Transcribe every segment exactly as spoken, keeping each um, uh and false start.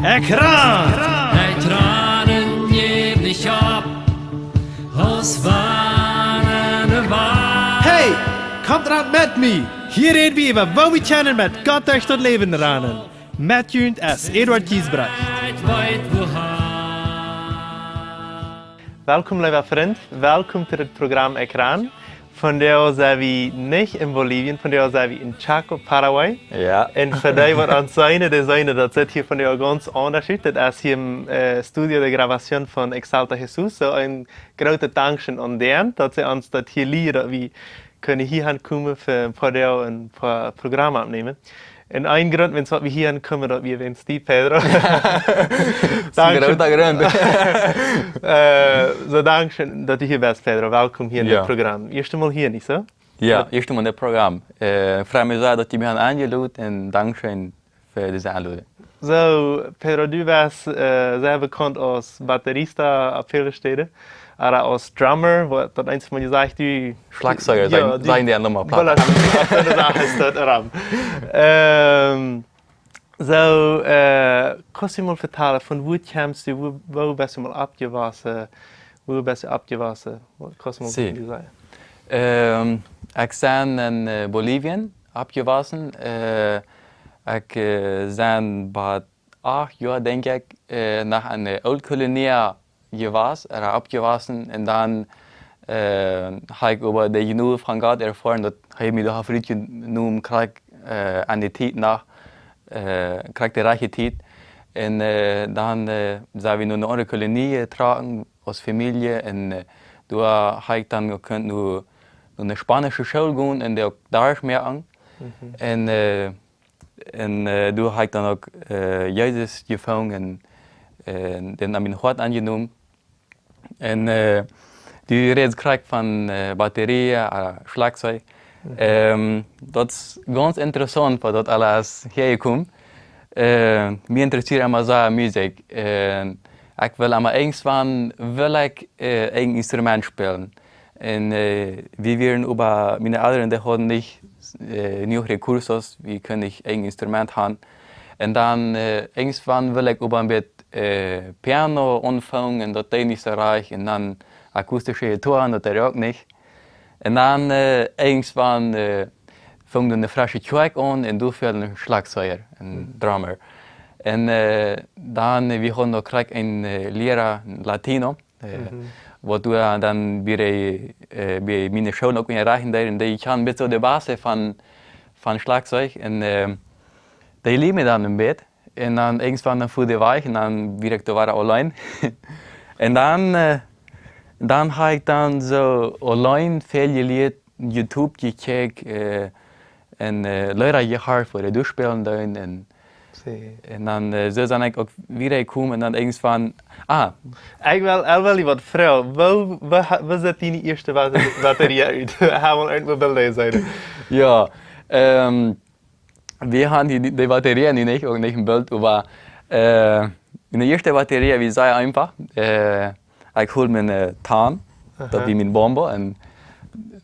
Ekjran! Ekjran, jäw nich opp, aus wann ne Wal. Hey, komt ran met mie! Hia räd wie äwa, woo wie kjennen met Gott derch daut Läwen ranen. Met junt es Eduard Giesbrecht. Ekj weet wua. Welkom, leewa Frint. Welkom to daut Programm Ekjran. Vondoag sent wie nich en Bolivien, vondoag sent wie en Chaco, Paraguay. Jo. Un fa dee, waut ons seenen, dee seenen, daut sitt hia vondoag gaunz aundasch ut. Daut es hia em, äh, Studio de Grabación von Exalta Jesús. Soo een grootet Dankscheen aun dän, daut see ons daut hia lieren, daut wie kjennen hia aunkomen fa een poa Doag een poa Programmen oppnämen. Un een Grunt, wuarom wie hia aunkomen, daut wia wäajen die, Pedro. Dankscheen. Groota Grunt. Äh, soo, dankscheen, daut du hia best, Pedro. Welkom hia en daut Programm. Ieeschte Mol hia, nich soo? Jo, ieeschte Mol en daut Programm. Äh, frei mie sea, daut jie mie haben aunjelot un dankscheen fa dise Aunlodunk. Soo, Pedro, du best, äh, sea bekaunt aus Batterista opp väle Städen. Ooda aus Drummer, waut daut eent Mol jesajcht, du Schlagzeuger, jo, sajen dee aundre Plautdietsch. Voilà, soo es daut, Ram. Ähm, soo, äh, kaust du mol vetalen, von wua kjemst du, wua, wua best du mol oppjewossen, wua best du oppjewossen? Waut kaust du mol sajen? Ähm, ekj sie en, äh, Bolivien oppjewossen. Äh, ekj, äh, sie bat acht Joa, denkj ekj, äh, no eene, äh, Ooltkolonie jewast, äh, oppjewossen. Un dan, äh, hab ekj oba de Jnod von Gott erfoaren, daut hee mie doa haft rutjenomen, krakjt, äh, aun de Tiet no, äh, krakjt de rajchte Tiet. Un, äh, dan, äh, sent wie no eene aundre Kolonie jetrocken aus Famielje. Un, äh, doa hab ekj dan uk kunt no, no eene spaunische School gonen un doa uk Dätsch moaken. Mhm. Un, äh, Un, äh, doa hab ekj dan uk, äh, Jesus jefungen, äh, dän aun mien Hoat aunjenomen. Un, äh, du rätst krakjt von, äh, Batterie, äh, Schlagzeug. Mhm. Ähm, daut es gaunz interessaunt, woo daut aules häajekomen. Äh, mie interessieet emma sea Musikj. Äh, ekj wull emma irjentwann, wull ekj, äh, een Instrument spälen. Un, äh, wie wieren oba, miene Elren, dee hauden nich, äh, jenuach Recursos, wie kunnen nich een Instrument haben. Un dan, äh, irjentwann wull ekj oba een bät, äh, Piano aunfangen, un daut deed nich soo rajcht. Un dan akustische Gitarre, daut deed uk nich. Un dan, äh, irjentwann, äh, funk dan de fresche Kjoakj aun un doa fäld een Schlagzeuger, een Drummer. Un, äh, dan, äh, wie hauden uk krakjt een, äh, Liera, een Latino. Äh, waut doa dan bie de, äh, bie miene School uk unjarechten deed, un dee kjand een bät soo de Basis von, von Schlagzeug. Un, äh, dee lieed mie dan een bät. Un dan irjentwann dan fua dee wajch un dan wia ekj doa wada auleen. Un dan, äh, dan hab ekj dan soo auleen väl jelieet, YouTube jekjikjt, äh, un, äh, Liera jehieet, woo dee doa spälen deeden. Un, un dan, äh, soo sie ekj uk wieda jekomen un dan irjentwann, ah. Ekj well, ekj well die waut froagen. Woo, woo ha-, woo sitt diene ieeschte Bat-, Batterie ut? Hab wie irjentwua Bilda jeseenen? Jo, ähm, wie haben dee, dee Batterie nu nich, uk nich em Bilt, oba, äh, miene ieeschte Batterie, wie säd eenfach, äh, ekj hool miene, äh, Tan, daut wia mien Bombo, un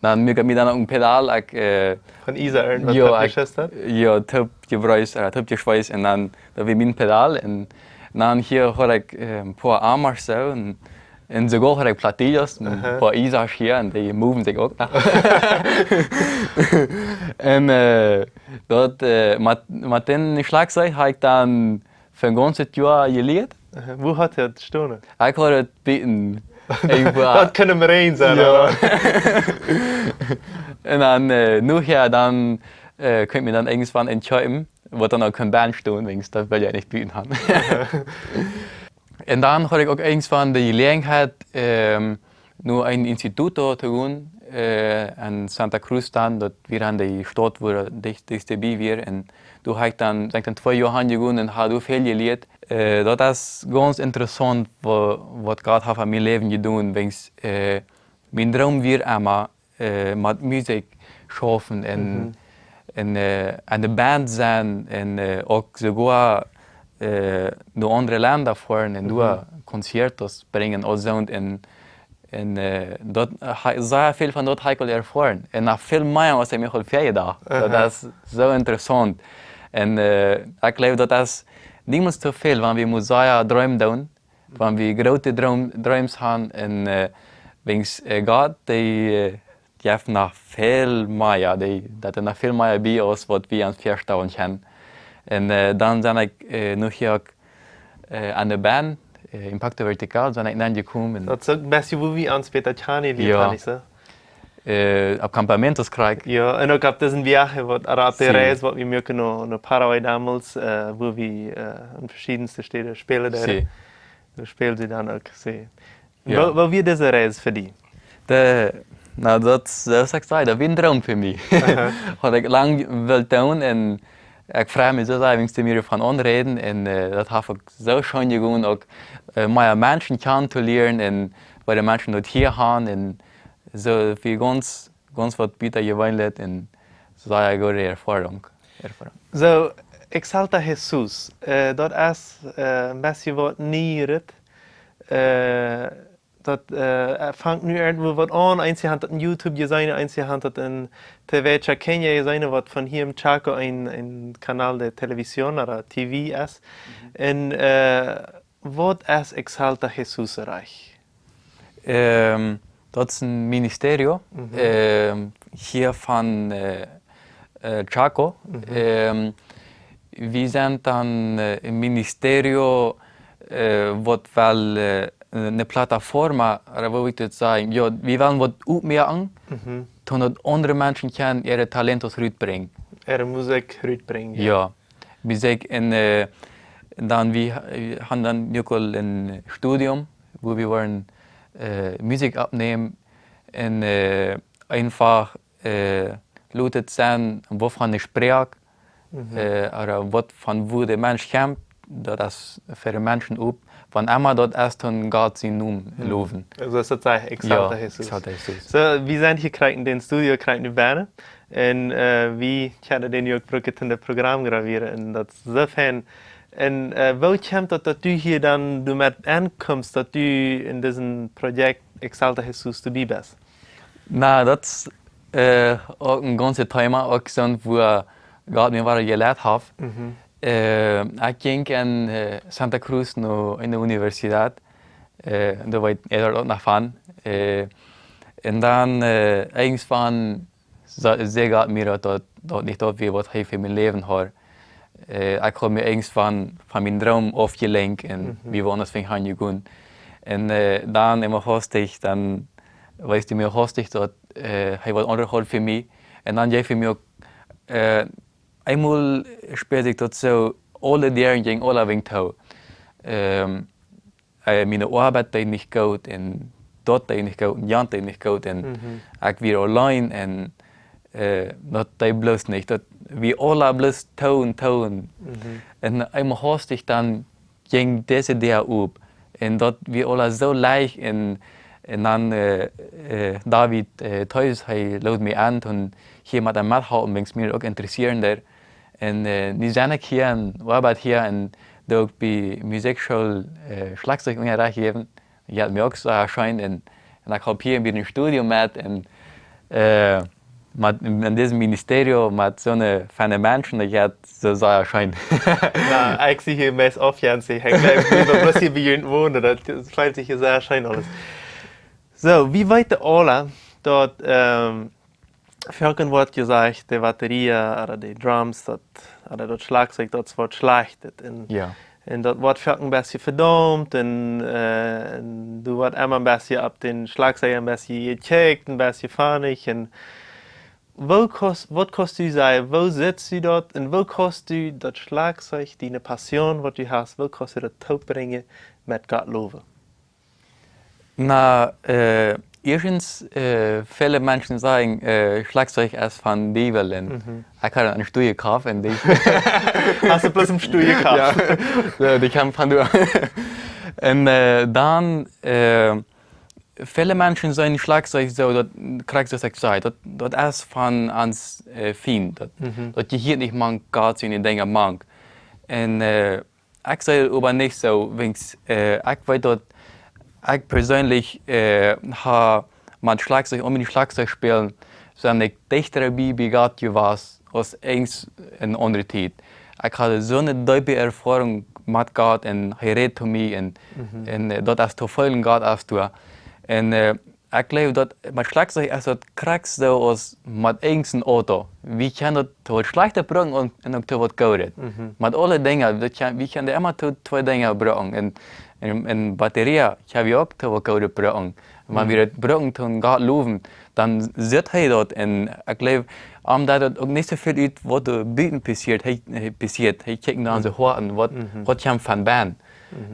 dan muak ekj mie dan uk een Pedal, ekj, äh, von Isa irjentwaut, jo, toop jeschustert? Jo, toop jebruist, äh, toop jeschweißt, un dan, daut wia mien Pedal, un dan hia haud ekj, äh, een poa Amas soo, un, un soogoa haud ekj Platillos, een poa Isas hia, un dee moven sikj uk noch. Un, äh, daut, äh, met, met dän Schlagzeug hab ekj dan fa een gaunzet Joa jelieet. Aha. Wua haud daut jestonen? Ekj haud daut buten. Daut kaun em Räajen sennen, jo. Un dan, äh, nohäa dan, äh, kunn ekj mie dan irjentwann eent kjeepen, waut dan uk kunn buten stonen, wiels daut well ekj nich buten haben. Aha. Un dan haud ekj uk irjentwann de Jeläajenheit, ähm, no een Instituto to gonen, äh, en Santa Cruz dan, daut wia dan de Staut, wua daut dicht-, dichtste bie wia. Un doa hab ekj dan, sie ekj dan twee Joa han jegonen un hab doa väl jelieet. Äh, daut es gaunz interessaunt, wa-, waut Gott haft aun mien Läwen jedonen, wiels, äh, mien Droom wia emma, äh, met Musikj schaufen un, un, äh, en de Band sennen un, äh, uk soogoa, äh, no aundre Lenda foaren un doa Conciertos brinjen, aulsoo un, un, äh, daut, äh, ha-, sea väl von daut hab ekj aul erfoaren. Un noch väl mea aus ekj mie aul väajedocht. Daut es soo interessaunt. Un, äh, ekj jleew, daut es niemols too väl, wan wie Messiah dreemen doonen, wan wie groote Dreem, Dreems haben un, äh, wäajens, äh, Gott, dee, äh, dee haft noch väl mea, dee, daut es noch väl mea bie ons, waut wie ons väastalen kjennen. Un, äh, dan sie ekj, äh, nu hia uk, äh, aun de Band, äh, Impacto Vertical, sie ekj aunjekomen. Daut es uk een bät, woo wie ons bäta kjanen lieeden, Jo. Nich soo? Äh, opp Campamentos krakjt. Jo, un uk opp disen Wajch, waut, ooda opp de Sii. Reis, waut wie muaken no, no Paraguay domols, äh, woo wie, äh, aun veschiedne Städen spälen deeden. Sii. Doa späld see dan uk, sii. Jo. Woo, woo wia dise Reis fa die? De, na, daut, daut es ekj saj, daut wia een Droom fa mie. Aha. Haud ekj lang wult doonen un ekj frei mie soo sea, wäajens dee mie doavon aunräden un, äh, daut haft uk soo scheen jegonen, uk, äh, mea Menschen kjanen to lieren un woo de Menschen daut hia haben un soo, wie gaunz, gaunz waut bäta jewant un soo sea goode Erfoarunk. Erfoarunk. Soo, Exalta Jesus, äh, daut es, äh, een bät waut Nieet. Äh, daut, äh, fangt nu irjentwoo waut aun. Eenje haben daut opp YouTube jeseenen, eenje haben daut opp T V Chaqueña jeseenen, waut von hia em Chaco een, een Kanal de Televisión ooda T V es. Mhm. Un, äh, waut es Exalta Jesus rajcht? Ähm, daut es een Ministerio, Mhm. ähm, hia von, äh, äh, Chaco. Mhm. Ähm, wie sent dan, äh, een Ministerio, äh, waut well, äh, eene Plataforma, ooda woo mott ekj daut sajen? Jo, wie wellen waut opmoaken, Mhm. daut aundre Menschen kjennen äare Talentos rutbrinjen. Äare Musikj rutbrinjen, jo. Jo. Wie sajen, äh, dan wie, wie haben dan nu uk aul een Studio, woo wie wellen, äh, Musikj oppnämen un, äh, eefach, äh, lot et sennen, woo von de Sproak, Mhm. äh, ooda waut von woo de Mensch kjemt, daut es fa de Menschen op, wan emma daut es, dan Gott sienen Nomen Mhm. lowen. Aulsoo es daut saj, Exalta Jo, Jesus. Exalta Jesus. Soo, wie sent hia krakjt en daut Studio, krakjt nu bennen. Un, äh, wie kjennen dän uk brucken toom daut Programm grabieren. Un daut es soo fein. Un, äh, woo kjemt daut, daut du hia dan doamet aunkomst, daut du en dit Projekt Exalta Jesus doabie best? Na, daut es, äh, uk een gaunzet Thema, uk soont, woo Gott mie wada jelieet haft. Mhm. Äh, ekj jinkj en, äh, Santa Cruz no, en de Universität. Äh, doa weet Edward uk noch von. Äh, un dan, äh, irjentwan sa-, säd Gott mie daut, daut, daut nich daut wia, waut hee fa mien Läwen haud. Äh, ekj haud mie irjentwan von mienen Droom aufjelenkjt un Mhm. wia woaandasch funk aunjegonen. Un, äh, dan emma haustich, dan wees hee mie haustich daut, äh, hee waut aundret haud fa mie. Un dan jeef hee mie uk, äh, eemol spieed ekj daut soo, aule Däaren jinjen aula wäajen too. Ähm, äh, miene Oabeit deed nich goot un daut deed nich goot un jant deed nich goot un Mhm. ekj wia auleen un, äh, daut deed bloos nich. Daut wia aula bloos too un too un, Mhm. un eemol haustich dan jinkj dise Däa op. Un daut wia aula soo leicht un, un dan, äh, äh, David, äh, Theus, hee lood mie en, un hia met am mettohalpen, wiels mie uk interesseeren deed. Un, äh, nu sie ekj hia un oabeit hia un doo uk bie Musikjschool, äh, Schlagzeugunjarecht jäwen. Daut jeit mie uk soo scheen un, un ekj halp hia bie een Studio met un, äh, met, en dit Ministerio, met soone feine Menschen, daut jeit soo sea scheen. Na, ekj sie hia meist oft, Jens, ekj jleew, wie wellen hia bie junt wonen, daut, daut jeit sikj hia sea scheen aules. Soo, wie weeten aule, daut, ähm, foaken woat jesajcht, de Baterie ooda de Drums, daut, ooda daut Schlagzeug, daut es waut Schlajchtet. Un, Jo. un daut woat foaken een bät vedaumt un, äh, un doa woat emma een bät opp dän Schlagzeuger een bät jekjikjt, een bät funny. Un woo kaust, waut kaust du sajen, woo sitst du daut un woo kaust du daut Schlagzeug, diene Passion, waut du hast, woo kaust du daut toopbrinjen met Gott lowen? Na, äh, ieeschtens, äh, väle Menschen sajen, äh, Schlagzeug es von Diewel un Mhm. ekj haud een Studio jekoft un dee Hast du bloos een Studio jekoft? Jo, jo, dee kjeem von doa. Un, äh, dan, äh, väle Menschen sajen Schlagzeug soo, daut krakjt soo aus ekj saj, daut, daut es von ons, äh, Fient, daut, Mhm. daut jehieet nich mank Gott siene Dinja mank. Un, äh, ekj see daut oba nich soo, wiels, äh, ekj weet daut, ekj perseenlich, äh, hab met Schlagzeug, om mien Schlagzeug spälen, sie ekj dichta bie, bie Gott jewast aus irjent eene aundre Tiet. Ekj haud soone deepe Erfoarunk met Gott un hee rät to mie un, un äh, daut es to feelen, Gott es doa. Un äh, ekj jleew daut met Schlajchzeich es daut krakjt soo aus met irjent een Auto. Wie kjennen daut to waut Schlajchtet brucken un, un uk to waut Goodet. Met aule Dinja, daut kjenn, wie kjennen emma to twee Dinja brucken. Un, un, un Batterie kjenn wie uk to waut Goodet brucken. Wan wie daut brucken toom Gott lowen, dan sitt hee daut. Un ekj jleew, am daut uk nich soo väl ut waut doa buten passieet, hee, hee passieet, hee kjikjt no onse Hoaten, waut, waut kjemt von bennen.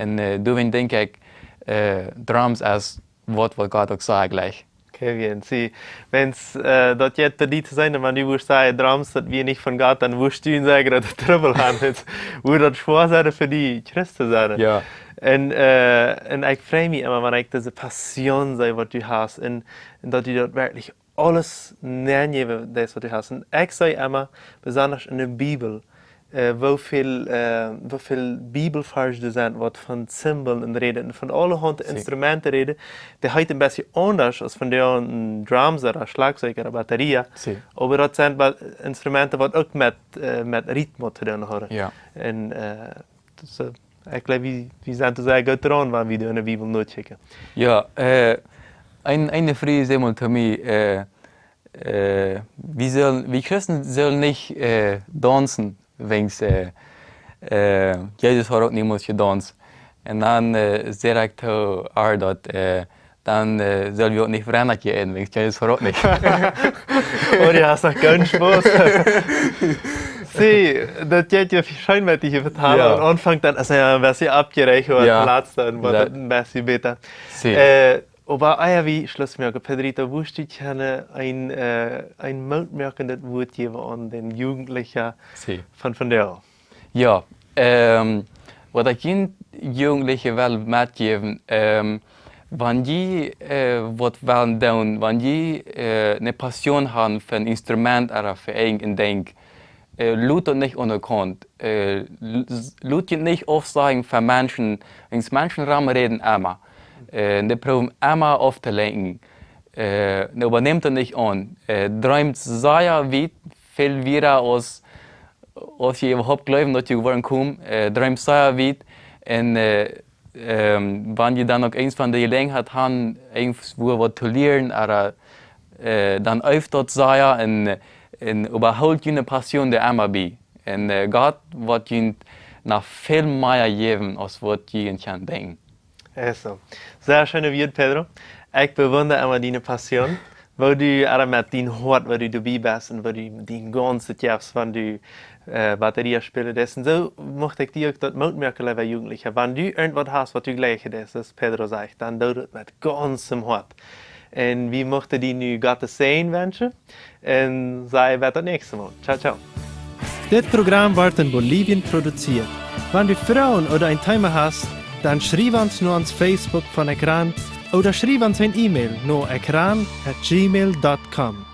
Un äh, doawäajen denkj ekj, äh, Drums es waut, waut Gott uk sajcht jlikj. Okay, bien. See, wan äh, daut jeit bie die to sennen, wan du wurscht sajen, Drums, daut wia nich von Gott, dan wurscht du sajen, daut du Trubbel hauden wurscht, wudd daut schwoa sennen fa die, Christ to sennen. Jo. Un äh, un ekj frei mie emma, wan ekj dise Passion see, waut du hast, un, un daut du daut werkjlich aules nenjäwen deist, waut du hast. Un ekj see emma, besonda enne Bibel, äh, woo väl, äh, woo väl Bibelvarsch doa sent, waut von Zimbeln räden un von aulahaunt Instrumenten räden, dee heeten een bät aundasch aus von dee een Drums ooda Schlajchzeich ooda Batterie. Oba daut sent Instrumenten, waut uk met, äh, met Rhythmus to doonen haben. Jo. Un äh, daut, äh, ekj jleew, wie, wie sent sea goot draun, wan wie doa enne Bibel nokjikjen. Jo, äh, een, eene Fru säd mol to mie, äh, äh, wie sellen, wie Christen sellen nich äh, daunzen, wiels äh, äh, Jesus haud uk niemols jedaunzt. Un dan äh, säd ekj to ar daut, äh, dan äh, sell wie uk nich Wienachten äten, wiels Jesus haud uk nich. Oh, du hast noch gaunz Spos. See, daut jeit jo scheen met die vetalen. Jo. Aum Aunfank dan es hee een bät aufjerajcht, oba Jo. Latst dan woat Daut et een bät bäta. See. Äh, oba ea wie Schluss moaken, Pedrito, wurscht du kjennen een, äh, een mootmoakendet Wuat jäwen aun dän Jugendlichen See. Von, von dee Jo, ähm, waut ekj junt Jugendliche well metjäwen, ähm, wan jie äh, waut wellen doonen, wan jie äh, eene Passion haben fa een Instrument ooda fa irjent een Dinkj, äh, lot daut nich aun de Kaunt. Äh, l-, s-, lot junt nich aufsajen von Menschen, wiels Menschen räden emma. Äh, dee proowen emma auftolenkjen. Äh, oba nämt daut nich aun. Äh, dreemt sea wiet, väl wieda aus aus jie äwahaupt jleewen, daut jie woaren komen, äh, dreemt sea wiet. Un äh, ähm, wan jie dan uk eent von de Jeläajenheit haben, irjentwua waut to lieren, ooda äh, dan eeft daut sea un, un behoolt june Passion doa emma bie. Un äh, Gott woat junt noch väl mea jäwen, aus waut jie kjennen denkjen. Eso. Sea scheene Wieed, Pedro. Ekj bewunda emma diene Passion, woo du emma met dien Hoat, woo du doabie best un woo du dien gaunzet jefst, wan du äh, Batterie spälen deist. Un soo mucht ekj die uk daut Moot moaken, leewa Jugendlicha. Wan du irjentwaut hast, waut du jlikjen deist, aus Pedro sajcht, dan doo daut met gaunzem Hoat. Un wie muchten die nu Gott sienen Säajen wenschen. Un see bat daut näakjste Mol. Ciao, ciao. Dit Program woat en Bolivien produzieet. Wan du Froagen ooda een Thema hast, dan schriew ons no ons Facebook von Ekran ooda schriew ons een E-Mail no ekran at gmail dot com.